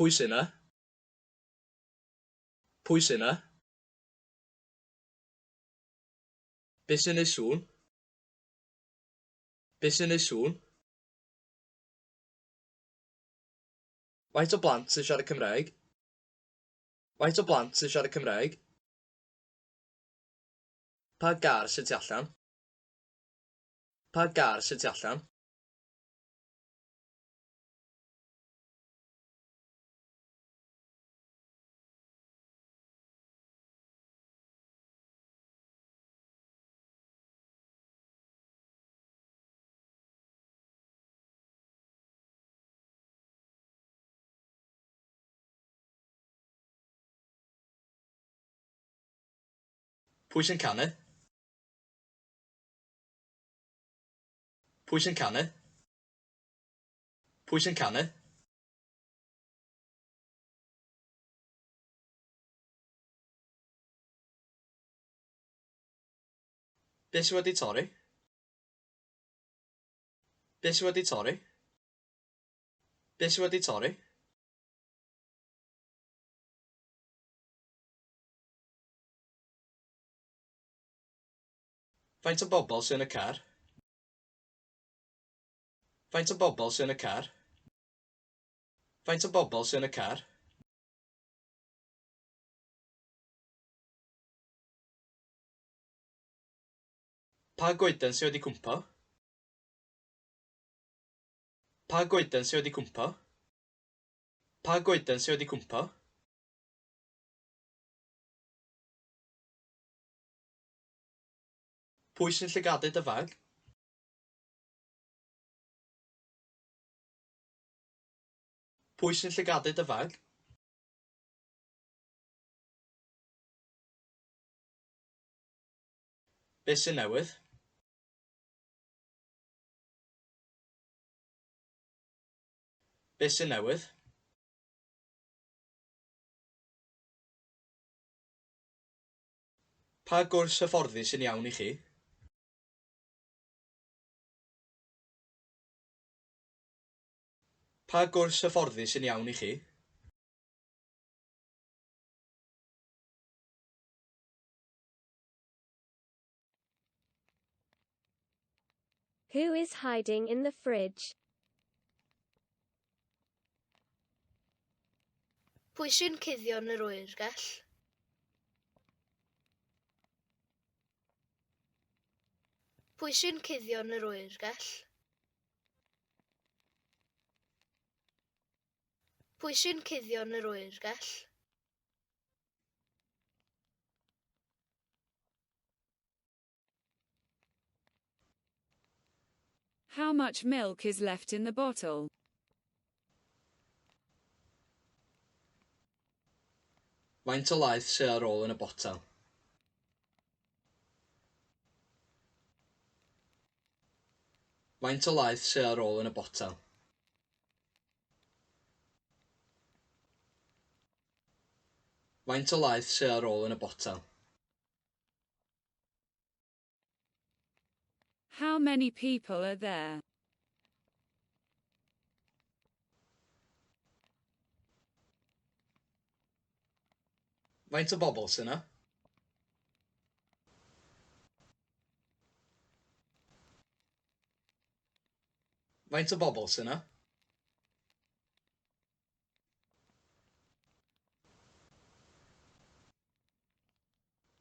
Pwy sy 'na? Pwy sy 'na? Be sy'n neud sŵn? Be sy'n neud sŵn? Faint o blant sy'n siarad Cymraeg? Faint o blant sy'n siarad Cymraeg? Pa gar sy'n tu allan? Pa gar sy'n tu allan? Pwy sy'n canu? Pwy sy'n canu? Pwy sy'n canu? Beth sydd wedi torri? Beth sydd wedi torri? Beth sydd wedi torri? Faint o bobl sy'n y car? Faint o bobl sy'n y car? Faint o bobl sy'n y car? Pa goeden sydd wedi cwmpo? Pa goeden sydd wedi cwmpo? Pa goeden sydd wedi cwmpo? Pwy sy'n llygadu dy fag? Pwy sy'n llygadu dy fag? Beth sy'n newydd? Beth sy'n newydd? Pa gwrs hyfforddi sy'n iawn i chi? Pa gwrs hyfforddi sy'n iawn i chi? Who is hiding in the fridge? Pwy sy'n cuddio yn yr oergell? Pwy sy'n cuddio yn yr oergell? Pwy sy'n cuddio yn yr oergell? How much milk is left in the bottle? Faint o laeth sydd ar ôl yn y botel? Faint o laeth sydd ar ôl yn y botel? Faint o laeth sydd ar ôl yn y botel? How many people are there? Faint o bobl sydd 'na? Faint o bobl sydd 'na?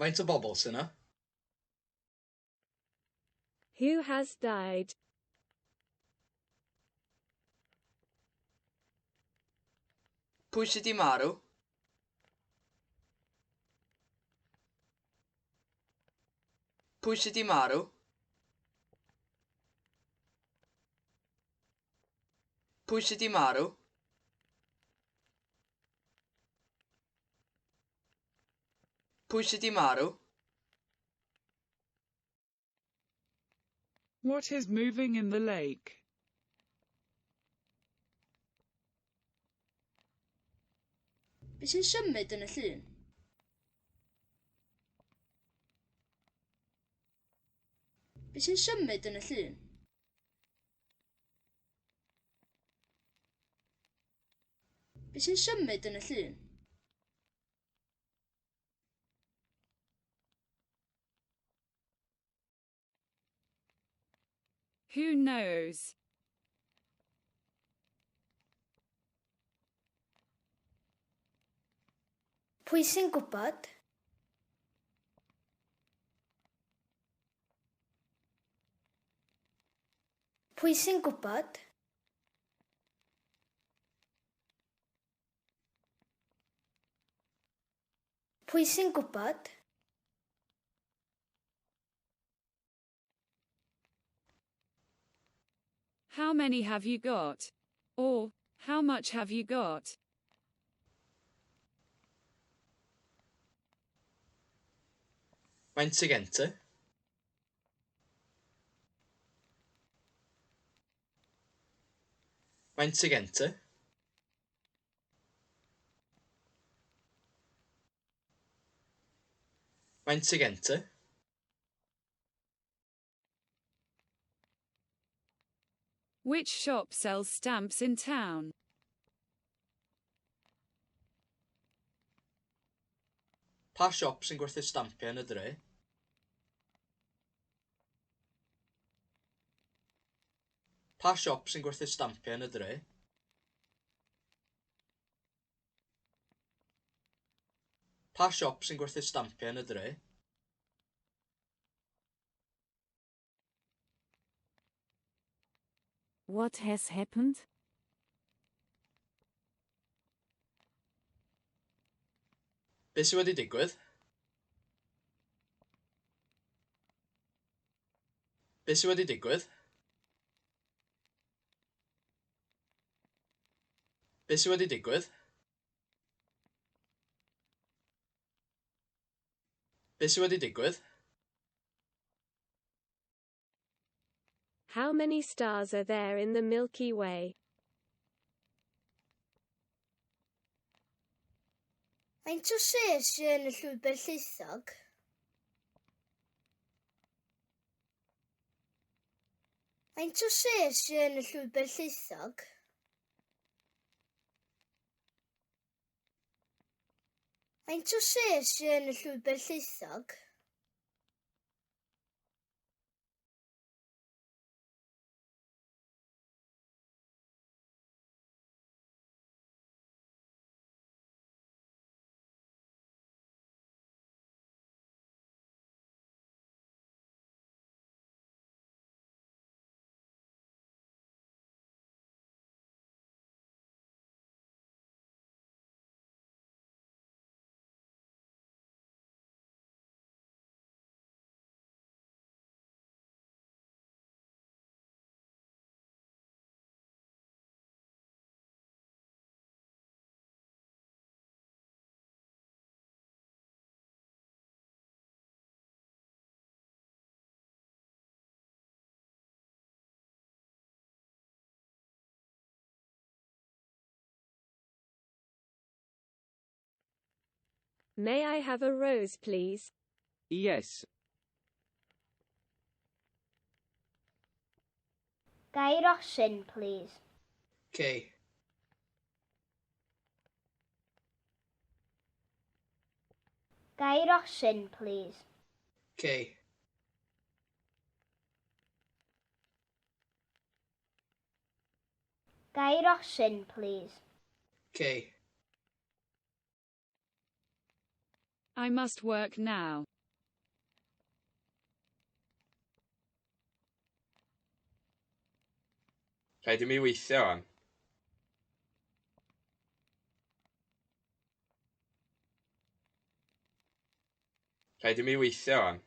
Faint o bobl sydd 'na? Who has died? Pwy sydd 'di marw? Pwy sydd 'di marw? Pwy sydd 'di marw? Pwy sydd 'di marw? What is moving in the lake? Be sy'n symud yn y llyn? Be sy'n symud yn y llyn? Be sy'n symud yn y llun? Who knows? Pwy sy'n gwybod? Pwy sy'n gwybod? Pwy sy'n gwybod? How many have you got? Or, how much have you got? Faint sy gen ti? Faint sy gen ti? Faint sy gen ti? Which shop sells stamps in town? Pa siop sy'n gwerthu stampiau yn y dre? Pa siop sy'n gwerthu stampiau yn y dre? Pa siop sy'n gwerthu stampiau yn y dre? What has happened? Be sydd wedi digwydd? Be sydd wedi digwydd? Be sydd wedi digwydd? Be sydd wedi digwydd? How many stars are there in the Milky Way? Faint o sêr sydd yn y llwybr llaethog? Faint o sêr sydd yn y llwybr llaethog? Faint o sêr sydd yn y llwybr llaethog? May I have a rose, please? Yes. Ga i rosyn, please? Cei. Ga i rosyn, please? Cei. Ga i rosyn, please? Cei. I must work now. Rhaid i mi weithio wan. Rhaid i mi weithio wan.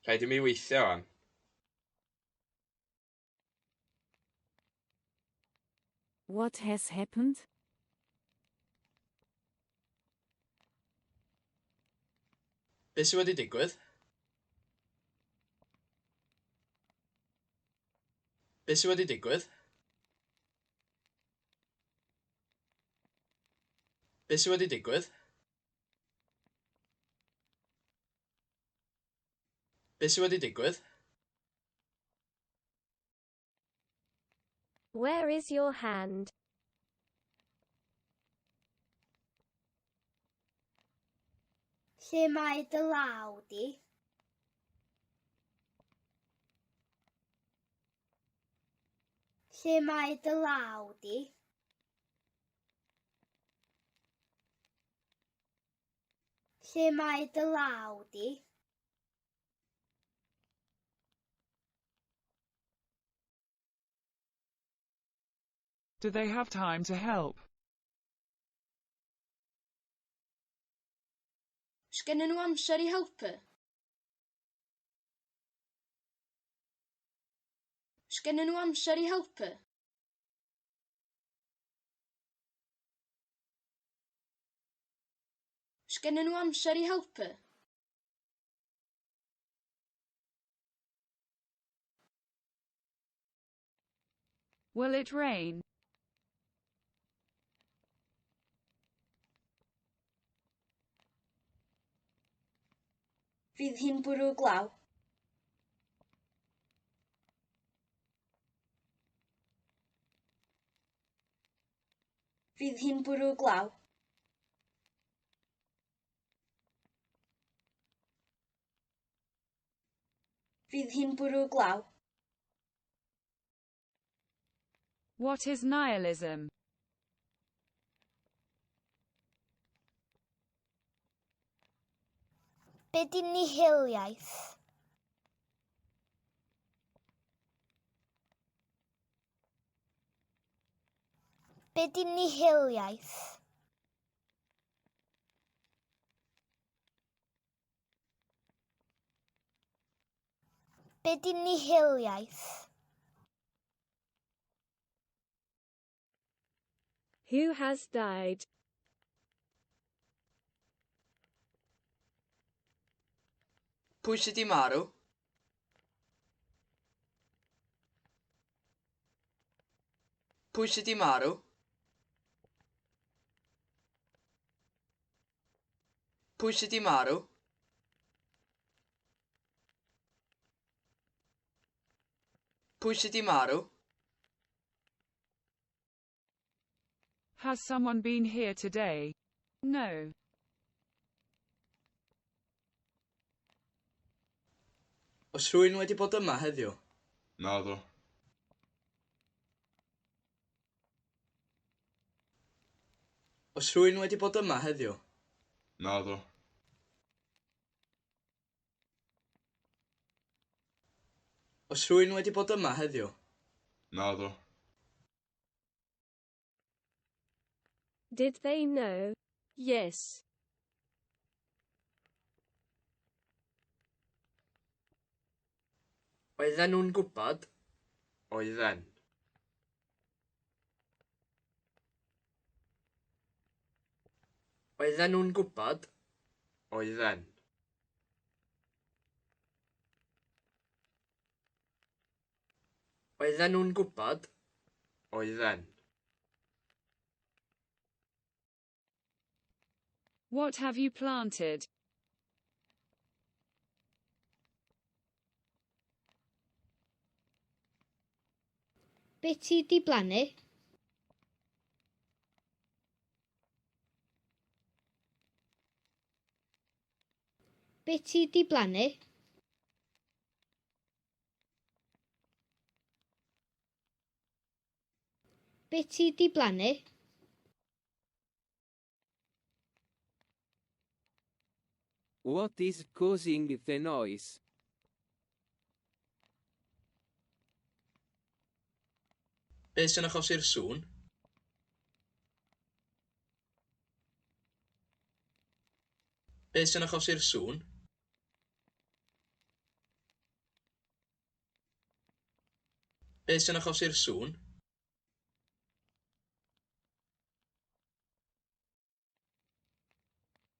Rhaid i mi weithio wan. What has happened? Be sydd wedi digwydd? Be sydd wedi digwydd? Be sydd wedi digwydd? Be sydd wedi digwydd? Where is your hand? Lle mae dy law di? Lle mae dy law di? Lle mae dy law di? Do they have time to help? Sgennyn nhw amser i helpu? Sgennyn nhw amser i helpu? Sgennyn nhw amser i helpu? Will it rain? Fydd hi'n bwrw glaw? Fydd hi'n bwrw glaw? Fydd hi'n bwrw glaw? What is nihilism? Be di nihiliaeth? Be di nihiliaeth? Be di nihiliaeth? Who has died? Pwy sydd 'di marw? Pwy sydd 'di marw? Pwy sydd 'di marw? Pwy sydd 'di marw? Has someone been here today? No. Oes rhywun wedi bod yma heddiw? Naddo. Oes rhywun wedi bod yma heddiw? Naddo. Oes rhywun wedi bod yma heddiw? Naddo. Did they know? Yes. Oedden nhw'n gwybod? Oedden. Oedden nhw'n gwybod? Oedden. Oedden nhw'n gwybod? Oedden. What have you planted? Be ti di blannu? Be ti di blannu? Be ti di blannu? What is causing the noise? Be sy'n achosi'r sŵn? Be sy'n achosi'r sŵn? Be sy'n achosi'r sŵn?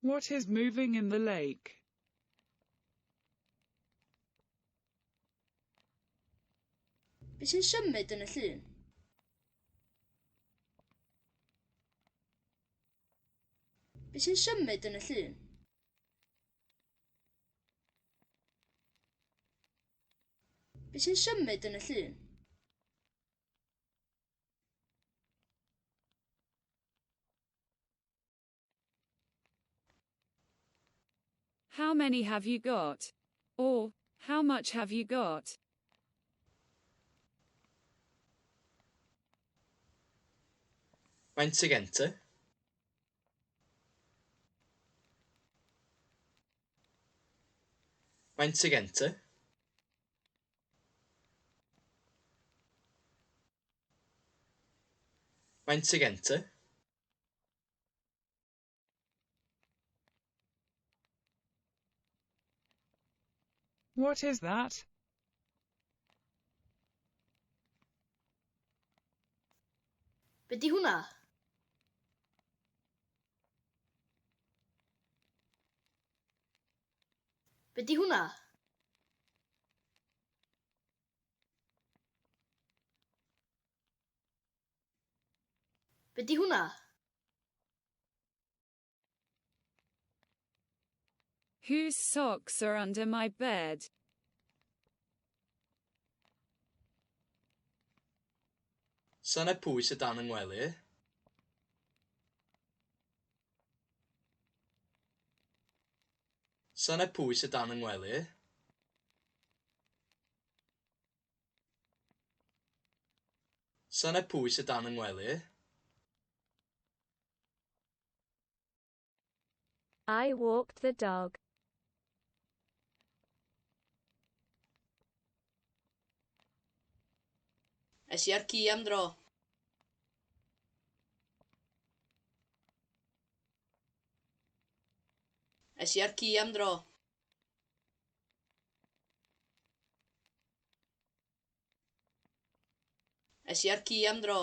What is moving in the lake? Be sy'n symud yn y llyn? Be sy'n symud yn y llyn? Be sy'n symud yn y llyn? How many have you got? Or, how much have you got? Faint sy gen ti? Faint sy gen ti? Faint sy gen ti? What is that? Be di hwnna? Be di hwnna? Be di hwnna? Whose socks are under my bed? Sanau pwy sydd dan yng ngwely? Sanau pwy sydd dan yng ngwely? Sanau pwy sydd dan yng ngwely? I walked the dog. Es i â'r ci am dro. Es i â'r ci am dro. Es i â'r ci am dro.